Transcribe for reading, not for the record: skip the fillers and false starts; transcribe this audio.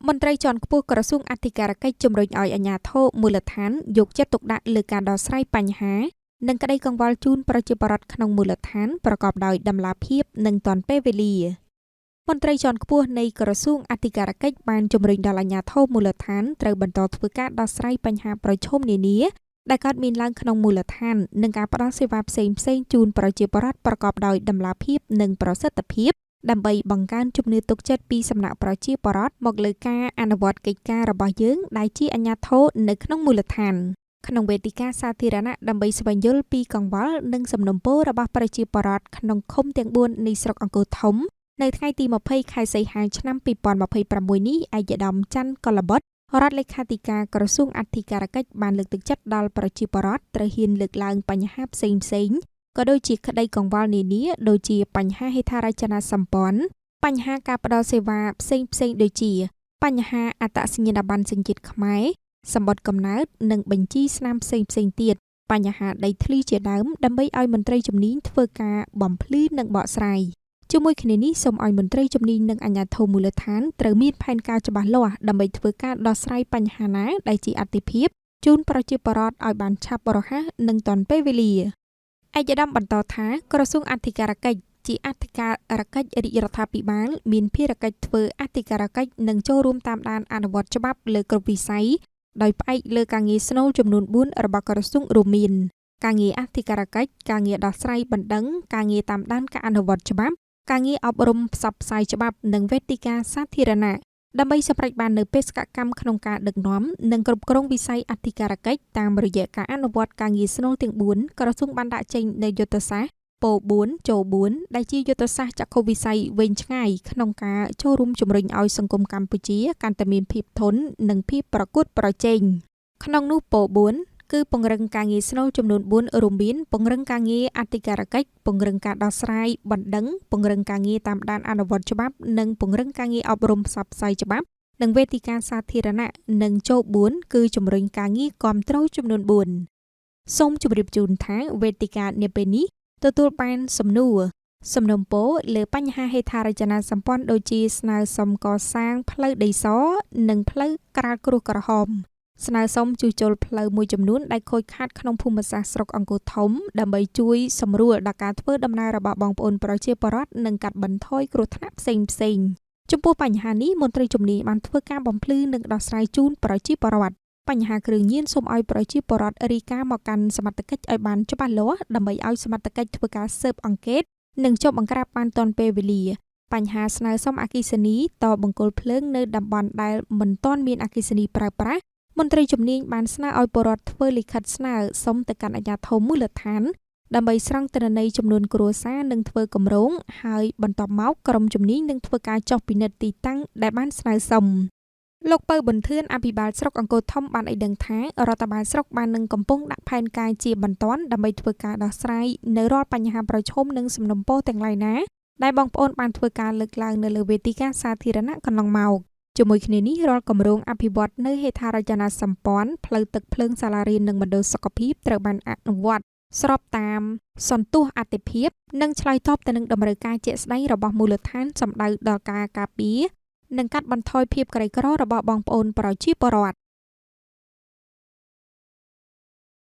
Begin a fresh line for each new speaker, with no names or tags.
មន្ត្រីជាន់ខ្ពស់ក្រសួងអធិការកិច្ចជំរុញឲ្យអាជ្ញាធរមូលដ្ឋានយកចិត្តទុកដាក់លើការដោះស្រាយបញ្ហានិងក្តីកង្វល់ជូនប្រជាពលរដ្ឋក្នុងមូលដ្ឋានប្រកបដោយតម្លាភាពនិងទាន់ពេលវេលាមន្ត្រីជាន់ខ្ពស់នៃក្រសួងអធិការកិច្ចបានជំរុញដល់អាជ្ញាធរមូលដ្ឋានត្រូវបន្តធ្វើការដោះស្រាយបញ្ហាប្រឈមនានាដែលកើតមានឡើងក្នុងមូលដ្ឋាននិងការផ្តល់សេវាផ្សេងៗជូនប្រជាពលរដ្ឋប្រកបដោយតម្លាភាពនិងប្រសិទ្ធភាពដើម្បីបង្កើនជំនឿទុកចិត្តពីសំណាក់ប្រជាពលរដ្ឋមកលើការអនុវត្តកិច្ចការរបស់យើងដែលជាអាជ្ញាធរនៅក្នុងមូលដ្ឋានក្នុងវេទិកាសាធារណៈដើម្បីស្វែងយល់ពីកង្វល់និងសំណូមពររបស់ប្រជាពលរដ្ឋក្នុងឃុំទាំង4នៃស្រុកអង្គរធំនៅថ្ងៃទី20ខែសីហាឆ្នាំ2026នេះឯកឧត្តមច័ន្ទកុលបុត្ររដ្ឋលេខាធិការក្រសួងអធិការកិច្ចបានលើកទឹកចិត្តដល់ប្រជាពលរដ្ឋត្រូវហ៊ានលើកឡើងបញ្ហាផ្សេងៗក៏ដូចជាក្តីកង្វល់នានាដូចជាបញ្ហាហេដ្ឋារចនាសម្ព័ន្ធបញ្ហាការផ្តល់សេវាផ្សេងៗដូចជាបញ្ហាអត្តសញ្ញាណប័ណ្ណសញ្ជាតិខ្មែរសម្បត្តិកំណើតនិងបញ្ជីស្នាមផ្សេងៗទៀតបញ្ហាដីធ្លីជាដើមដើម្បីឲ្យមន្ត្រីជំនាញធ្វើការបំភ្លឺនិងបកស្រាយជាមួយគ្នានេះសូមឲ្យមន្ត្រីជំនាញនិងអាជ្ញាធរមូលដ្ឋានត្រូវមានផែនការច្បាស់លាស់ដើម្បីធ្វើការដោះស្រាយបញ្ហាណាដែលជាអាទិភាពជូនប្រជាពលរដ្ឋឲ្យបានឆាប់រហ័សនិងទាន់ពេលវេលាឯកឧត្តមបន្តថាក្រសួងអធិការកិច្ចជាអធិការកិច្ចរាជរដ្ឋាភិបាលមានភារកិច្ចធ្វើអធិការកិច្ចនិងចូលរួមតាមដានអនុវត្តច្បាប់លើគ្រប់វិស័យដោយផ្អែកលើការងារស្នូលចំនួន4របស់ក្រសួងរួមមានការងារអធិការកិច្ចការងារដោះស្រាយបណ្ដឹងការងារតាមដានការអនុវត្តច្បាប់ការងារអប់រំផ្សព្វផ្សាយច្បាប់និងវេទិកាសាធារណៈដើម្បីសម្រេចបាននូវបេសកកម្មក្នុងការដឹកនាំនិងគ្រប់គ្រងវិស័យអធិការកិច្ចតាមរយៈការអនុវត្តការងារស្នូលទាំង4ក្រសួងបានដាក់ចេញនូវយុទ្ធសាស្ត្រពោ4ចូល4ដែលជាយុទ្ធសាស្ត្រចក្ខុវិស័យវែងឆ្ងាយក្នុងការចូលរួមជំរុញឲ្យសង្គមកម្ពុជាកាន់តែមានភាពធន់និងភាពប្រកួតប្រជែងក្នុងនោះពោ4គឺពង្រឹងការងារស្នូលចំនួន4រួមមានពង្រឹងការងារអធិការកិច្ចពង្រឹងការដោះស្រាយបណ្ដឹងពង្រឹងការងារតាមដានអនុវត្តច្បាប់និងពង្រឹងការងារអប់រំផ្សព្វផ្សាយច្បាប់និងវេទិកាសាធារណៈនិងចូល4គឺជំរុញការងារគាំទ្រចំនួន4សូមជម្រាបជូនថាវេទិកានាពេលនេះទទួលបានសំណួរសំណូមពរលើបញ្ហាហេដ្ឋារចនាសម្ព័ន្ធដូចជាស្នើសុំកសាងផ្លូវដីសនិងផ្លូវក្រាលក្រួសក្រហមស្នើសុំជួសជុលផ្លូវមួយចំនួនដែលខូចខាតក្នុងភូមិសាស្ត្រស្រុកអង្គរធំដើម្បីជួយសម្រួលដល់ការធ្វើដំណើររបស់បងប្អូនប្រជាពលរដ្ឋនិងកាត់បន្ថយគ្រោះថ្នាក់ផ្សេងៗចំពោះបញ្ហានេះមន្ត្រីជំនាញបានធ្វើការបំភ្លឺនិងដោះស្រាយជូនប្រជាពលរដ្ឋបញ្ហាគ្រឿងញៀនសូមឲ្យប្រជាពលរដ្ឋរាយការណ៍មកកាន់សមត្ថកិច្ចឲ្យបានច្បាស់លាស់ដើម្បីឲ្យសមត្ថកិច្ចធ្វើការស៊ើបអង្កេតនិងចុះបង្ក្រាបបានទាន់ពេលវេលាបញ្ហាស្នើសុំអគ្គិសនីតបង្គោលភ្លើងនៅតំបន់ដែលមិនទាន់មានអគ្គិសនីប្រើប្រាស់មន្ត្រីជំនាញបានស្នើឲ្យពលរដ្ឋធ្វើលិខិតស្នើសុំទៅកាន់អាជ្ញាធរមូលដ្ឋានដើម្បីស្រង់ទិន្នន័យចំនួនគ្រួសារនិងធ្វើគម្រោងហើយបន្ទាប់មកក្រុមជំនាញនឹងធ្វើការចុះពិនិត្យទីតាំងដែលបានស្នើសុំលោកពៅប៊ុនធឿនអភិបាលស្រុកអង្គរធំបានឲ្យដឹងថារដ្ឋបាលស្រុកបាននឹងកំពុងដាក់ផែនការជាបន្ទាន់ដើម្បីធ្វើការដោះស្រាយនៅរាល់បញ្ហាប្រឈមនិងសំណូមពរទាំងឡាយណាដែលបងប្អូនបានធ្វើការលើកឡើងនៅលើវេទិកាសាធារណៈកន្លងមកជាមួយគ្នានេះរាល់គម្រោងអភិវឌ្ឍនៅហេដ្ឋារចនាសម្ព័ន្ធផ្លូវទឹកភ្លើងសាលារៀននិងមណ្ឌលសុខភាពត្រូវបានអនុវត្តស្របតាមសន្ទុះអតិភិបនិងឆ្លើយតបទៅនឹងតម្រូវការជាក់ស្ដែងរបស់មូលដ្ឋានសម្ដៅដល់ការការពារនិងកាត់បន្ថយភាពក្រីក្ររបស់បងប្អូនប្រជាពលរដ្ឋ។